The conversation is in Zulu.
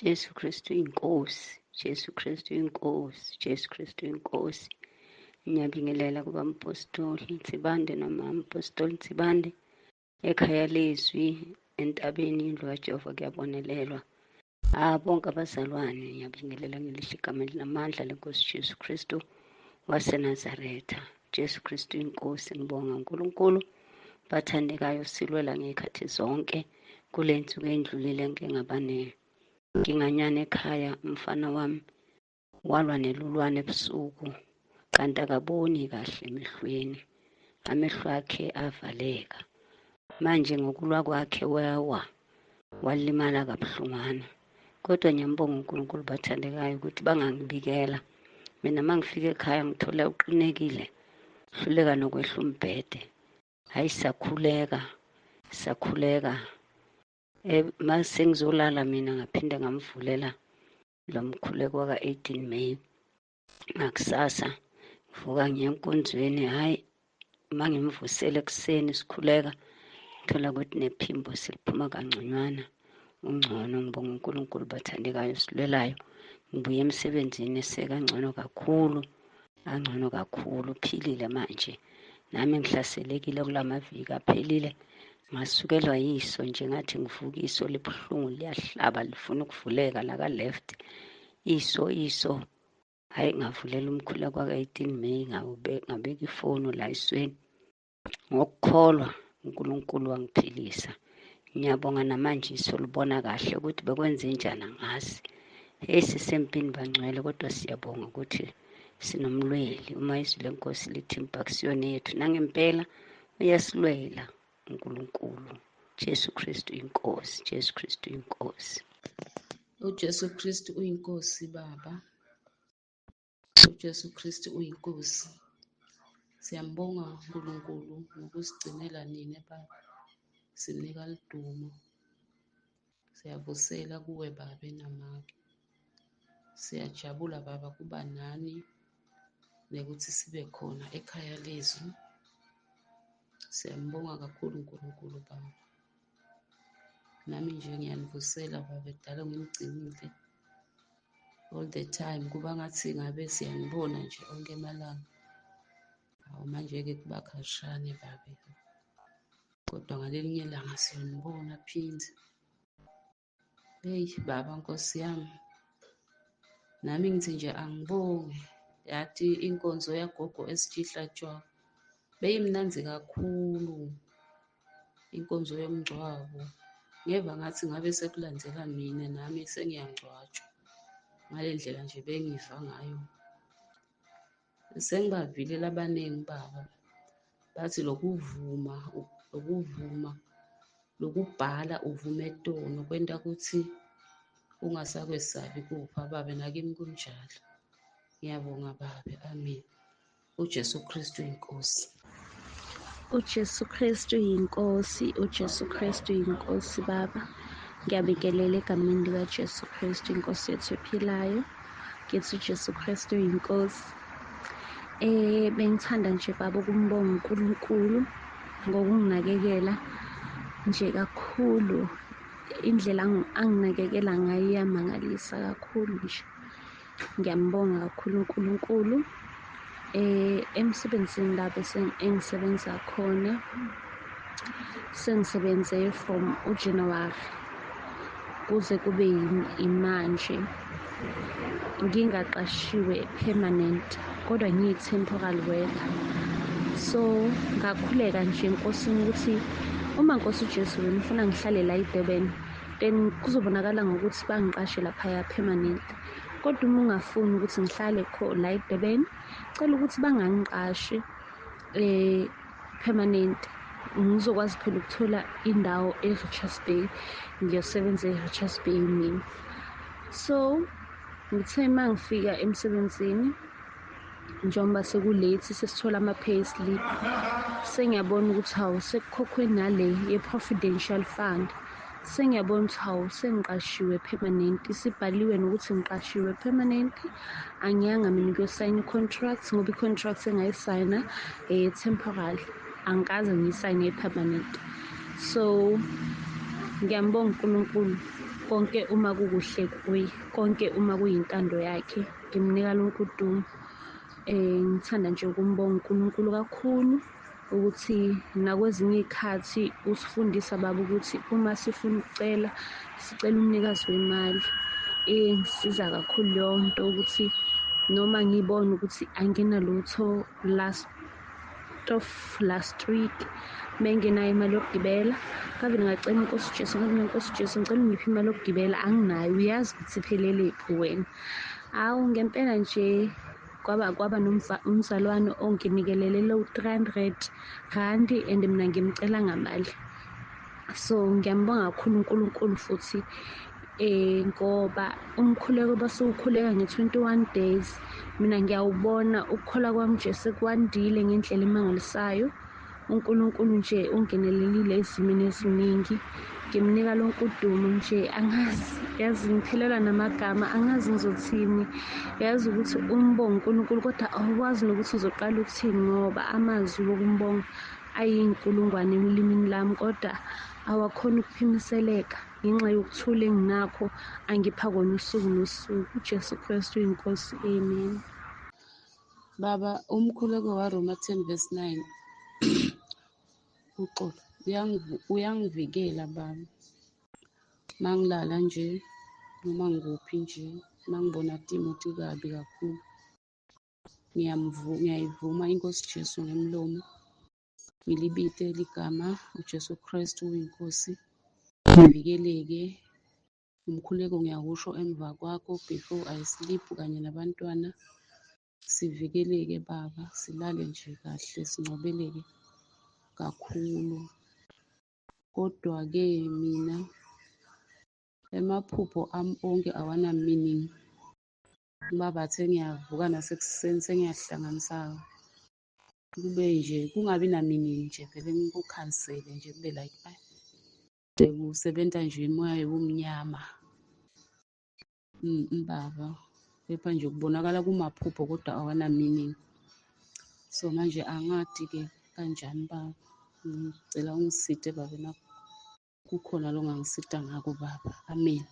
Jesu Kristu inkosi, Jesu Kristu inkosi, Jesu Kristu inkosi. Ngiyabingelela kubampostoli Nsibande nomamPostoli Nsibande ekhaya lezwi entabeni indlu kaJehova kuyabonelelwa. Ah, bonke abazalwane ngiyabingelela ngelihle igama elinamandla lenkosi Jesu Kristu waseNazaretha. Jesu Kristu inkosi, ngibonga uNkulunkulu. Bathandekayo, silwela ngey'khathi zonke. Kule nsuku endlulile ngike ngaba nenkinganyana ekhaya. Umfana wami walwa nelulwane ebusuku, kanti akaboni kahle emehlweni, amehlo akhe avaleka. Manje ngokulwa kwakhe wawa, walimala kabuhlungwana. Kodwa ngiyambonga uNkulunkulu, bathandekayo, ukuthi bangangibikela. Mina uma ngifika ekhaya ngithola uqinekile, hluleka nokwehla umbhede. Hhayi, sakhuleka, sakhuleka. Mase ngizolala mina ngaphinde ngamvulela lo mkhuleko waka-18 May. Ngakusasa ngivuka ngiye enkonzweni, hhayi uma ngimvusela ekuseni sikhuleka, thola ukuthi nephimbo seliphuma kangconywana, ungcono. Ngibonga uNkulunkulu, bathandekayo, silwelayo. Ngibuye emsebenzini sekangcono kakhulu, angcono kakhulu, uphilile manje. Nami ngihlaselekile kulamaviki aphelile, ngasukelwa yiso nje, ngathi ngivuka iso libuhlungu, liyahlaba, lifuna ukuvuleka laka left iso iso. Hhayi, ngavulela umkhuleko waka-18 May, ngabeka ifoni la esweni, ngokukholwa uNkulunkulu wangiphilisa. Ngiyabonga namanje iso libona kahle. Ukuthi bekwenze njani angazi. Hey, sisempini bangcwele, kodwa siyabonga ukuthi sinomlweli. Uma izwi lenkosi lithi impi akusiyona yethu, nangempela uyasilwela uNkulunkulu. Jesu Kristu inkosi, Jesu Kristu inkosi. UJesu Kristu uyinkosi Baba. UJesu Kristu uyinkosi. Siyambonga uNkulunkulu ngokusigcinela nina Baba. Sinika lidumo. Siyavusela kuwe Baba enamake. Siyajabula Baba kuba nani nekuthi sibe khona ekhaya lezwi. Siyambonga kakhulu uNkulunkulu Baba. Nami nje ngiyanivusela Baba, edala ngimgcinile all the time, kuba ngathi ngabe siyanibona nje onke emalanga. Hawu, manje-ke kuba khashane Baba, kodwa ngalelinye ilanga siyonibona phinde. Heyi Baba, Nkosi yami, nami ngithi nje angibonge. Yathi inkonzo yagogo esijihlatshwa beyimnandzi kakhulu, inkonzo yomngcwabo. Ngeva ngathi ngabe sekulandela mina, nami sengiyangcwatshwa ngale ndlela nje bengiva ngayo. Sengibavile labaningi baba bathi lokuvuma, lokuvuma, lokubhala uvume tono kwenta ukuthi ungasakwesabi kufa babe, nakimi kunjalo. Ngiyabonga babe, amen. UJesu Kristu inkosi. UJesu Kristu yinkosi, uJesu Kristu yinkosi Baba. Ngiyabingelela egameni likaJesu Kristu inkosi yethu ephilayo. Ngithi uJesu Kristu yinkosi. Bengithanda nje Baba ukumbonga uNkulunkulu ngokunginakekela nje kakhulu. Indlela anginakekela ngayo iyamangalisa kakhulu nje. Ngiyambonga kakhulu uNkulunkulu. Emsebenzini la bese engisebenza khona, sengisebenze from uJanuary kuze kube imanje, ngingaqashiwe permanent, kodwa ngiyi-temporal worker. So ngakhuleka nje enkosini ukuthi uma Nkosi uJesu wena ufuna ngihlale la eDurban, then kuzobonakala ngokuthi bangiqashe laphaya permanent. Kodwa uma ungafuni ukuthi ngihlale la eDurban, cela ukuthi bangangiqashi permanent, ngizokwazi phela ukuthola indawo e-Richards Bay, ngiyosebenza e-Richards Bay mina. So ngithe uma ngifika emsebenzini, njengoba seku-late, sesithola ama-payslip, sengiyabona ukuthi hawu, sekukhokhwe nale ye-providential fund. Sengiyabona ukuthi hawu, sengiqashiwe permanent, isibhaliwe nokuthi ngiqashiwe permanent. Angiyanga mina ukuyosayina i-contract, ngoba i-contract engayisayina temporal, angikaze ngiyisayine permanent. So ngiyambonga uNkulunkulu. Konke uma kukuhle kuye, konke uma kuyintando yakhe, ngimnika lonke udumo. Ngithanda nje ukumbonga uNkulunkulu kakhulu ukuthi nakwezinye iy'khathi usifundisa baba ukuthi uma sifuna ukucela, sicela umnikazi wemali. Ingisiza kakhulu leyo nto ukuthi noma ngibona ukuthi anginalutho last of last week bengenayo imali yokugibela, ngavele ngacela inkosi uJesu, ngathi mina Nkosi uJesu ngicela ungiphe imali yokugibela, anginayo, uyazi ukuthi iphelele phi wena. Awu ngempela nje kwaba nomzalwane onginikelele lo 300 randi and mina ngimcela ngamali. So ngiyambonga kakhulu uNkulunkulu futhi ngoba umkhuleko basuwukhuleka nge-21 days, mina ngiyawubona ukukholwa kwami nje sekuwandile ngendlela emangalisayo. uNkulunkulu nje ungenelelile ezimeni eziningi, ngimnika lonke udumo nje. Angazi, yazi ngiphelelwa namagama, angazi ngizothini. Yazi ukuthi umbonga uNkulunkulu kodwa awukwazi nokuthi uzoqala ukuthini ngoba amazwi wokumbonga ayinkulungwane elimini lami, kodwa awakhoni ukuphimiseleka ngenxa yokuthula enginakho angipha kona usuku nosuku. uJesu Kristu uyinkosi, amen. Baba, umkhuleko waRoma 10 verse 9 uxolo uyangivikela baba. Mangilala nje noma ngikuphi nje, mangibona timo tikabi kakhulu, ngiyayivuma inkosi Jesu ngemlomo, ngilibite ligama uJesu Kristu uyinkosi, ngivikeleke. Umkhuleko ngiyawusho emva kwakho before I sleep kanye nabantwana, sivikeleke baba, silale nje kahle, sincobeleke kakhulu. Kodwa-ke mina emaphupho ami onke awana meaning. Baba sengiyavuka nasekuseni sengiyahlanganisa kube nje kungabi na-meaning nje, vele ngikukhansele nje kube like sekusebenza nje imoya yobumnyama. Baba, kepha nje kubonakala kumaphupho kodwa awana meaning. So manje angadi-ke kanjani baba, ngicela ungiside baba, kukhona longangisida ngako baba, amen.